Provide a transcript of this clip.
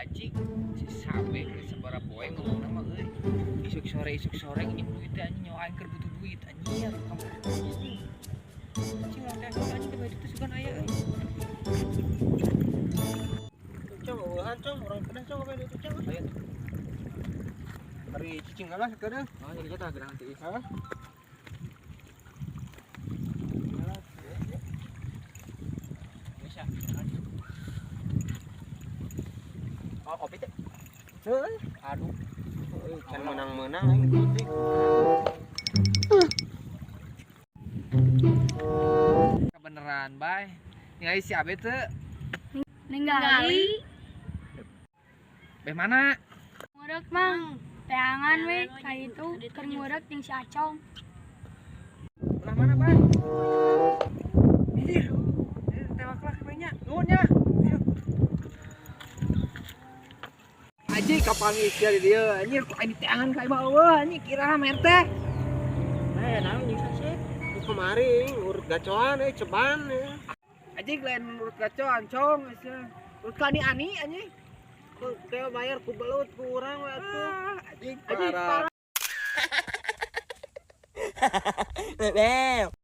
Anjing, si Sabe geus sabaraha poe ngomongna mah euy. Isuk sore nginjem duit teh, anjing, nyawa aing keur butuh duit, anjing, kamari anjing. Anjing, urang teh anjing teh itu sugan aya euy. Cong, eueuhan, Cong, urang pedah, Cong, apa itu, Cong? Ayo. Mari cicing lah sekarang. Oh, jadi kita gerak nanti. Hah? Bisa. Oh, kopi teh. Heuh. Aduh. Can menang-menang aing putih. Kebeneran, bay. Ningali si Abe teu? Ningali. Beh mana? Ngurek, Mang. Teangan we ka itu keur ngurek jeung si Acong. Belah mana, bay? Anjir. Tewak lah kayaknya. Nuhun nya. Ayo. Anjing, kapan sia di dieu? Anjir, kok aing diteangan ka imah eueuh, anjing, kira mah RT. Eh, naon nyiksa sih? Di kemari urut gacoan euy, ceban ya. Anjing, lain menurut gacoan, Cong, sia. Urut ka ani-ani anjing. Ku teh bayar ku belut ku urang we atuh. Ah, anjing, Anjing, parah. Parah.